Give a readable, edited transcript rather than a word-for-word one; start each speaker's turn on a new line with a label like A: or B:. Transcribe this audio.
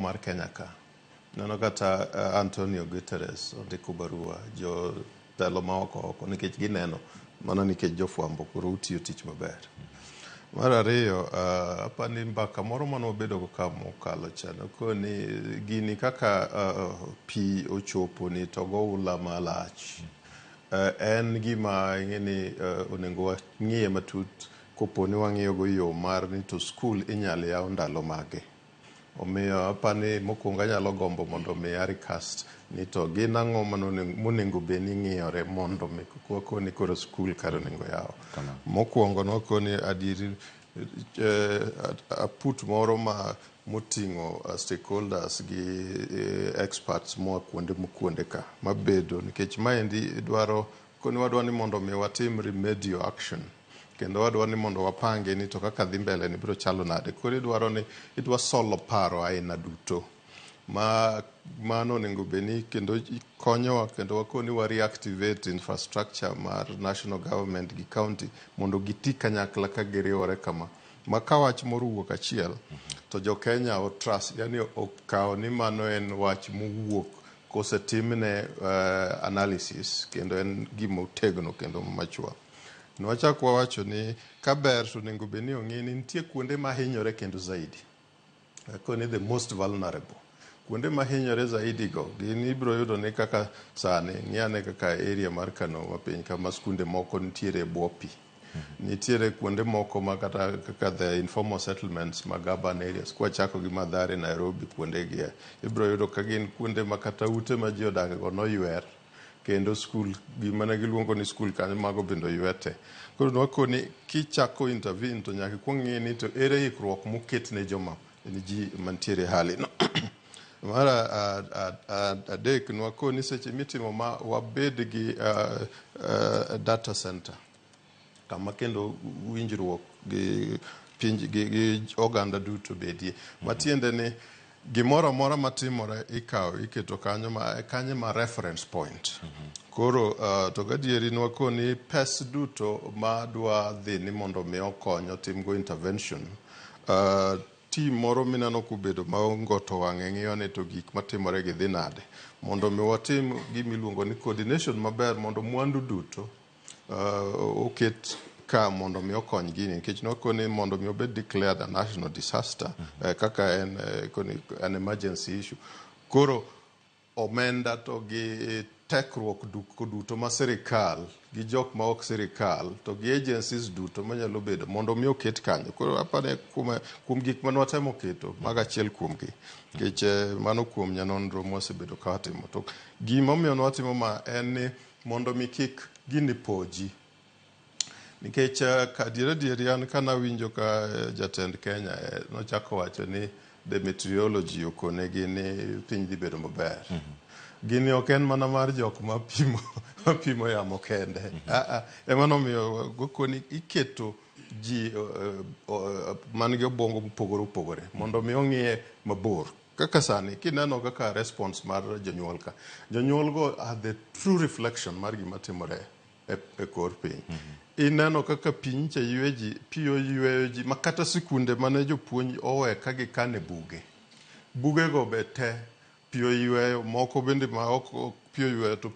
A: Mar Kenya ka. Neno kata Antonio Guterres ondiko barua jotelo ma oko oko nikech gineno mana nikech jofwambo koro utiyo tich maber. Mar ariyo, apani mbaka moro mane wabedo go ka mokalo cha nokoni gini kaka pi ochopo ni to goula malach. En gima ing'e ni onego wang'iye matut kopo ni wang'iyo go yo mar ni to skul inyal yaw ndalo mage. Omiyo apani mokwongo anyalo gombo mondo mi a recast ni to gin ang'o monego bed ni ng'iyore mondo mi wakoni koro skul kare onego yaw. Mokwongo nwakoni adieri aput moro ma moting'o stakeholders gi experts moa kuonde kuonde ka mabedo nikech maendi dwaro koni wadwa ni mondo mi watim remedial action kendo wadwa ni mondo wapange ni to kaka dhi mbele ni biro chalo nade. Koro idwaro ni idwa solo paro aina duto ma mano onego bed ni kendo konyowa kendo wakoni wa reactivate infrastructure mar national government gi county mondo giti kanyakla ka giriwore kama ma ka wach moro owuok achiel to jo Kenya o trust, yani okawo ni mano en wach mowuok kosetimne analysis kendo en gima otegno kendo machua. Nwachak wawacho ni kaber to onego bed ni ong'i ni nitie kuonde mahinyore kendo zaidi. Koni the most vulnerable. Kuonde mahinyore zaidi go gin ibiro yudo ni kaka sani ng'i kaka area mar Kano mapiny kama skunde moko nitiere e bwo pi. Nitiere kuonde moko ma kata kaka the informal settlements mag urban areas kwachako gi Mathare, Nairobi kuonde gi ibiro yudo ka gin kuonde ma kata ute ma ji odake go noywer kendo skul gima ne giluongo ni skul kanyo mago bende oywe te. Koro nwakoni kichako intervene to nyaka ikuong ng'i ni to ere ikruok moket ne joma ji mantiere e hali no. Mar adek nwakoni seche mitimo ma wabed gi data center kama kendo winjruok gi pinj gi oganda duto bedie. Matiende ni gimoro amora matimore ikawo iketo kanyo ma kanyo ma reference point. Koro to gadieri nwakoni pes duto ma dwa dhi ni mondo mi okony otimgo intervention, team moro mineno kobedo ma ongoto wang'e ng'iyo ni to gik matimore gi dhi nade mondo mi watim gimiluongo ni coordination maber mondo mwandu duto oket ka mondo mi okony gini nikech nwakoni mondo mi obed declared a national disaster kaka en koni an emergency issue. Koro omenda to gi tekruok duto ma sirikal gi jok ma ok sirikal to gi agencies duto manyalo bedo mondo mi oket kanyo. Koro apani kuom gik mane watemo keto mago achiel kuom gi nikech mano kuom nyanonro mwasebedo ka watimo. To gimomiyo ne watimo ma en ni mondo mi kik gini poji nikech adier adieri an kanawinjo ka jatend Kenya nochako wacho ni the meteorology okonegi ni piny dhi bedo maber. Gini ok en mana mar jok mapimo yamo kende. Ema nomiyo gokoni iketo ji man gi obwongo mopogore opogore mondo mi ong'iye mabor. Kaka sani kineno kaka response mar jonyuol ka, jonyuol go are the true reflection mar gima timore e kor piny. Ineno kaka pi nyicha ywe ji, pi oyweyo ji ma kata sikunde mane jopuonj owe ka gikane buge. Bugego be te pi oyweyo, moko bende ma ok pi oyweyo to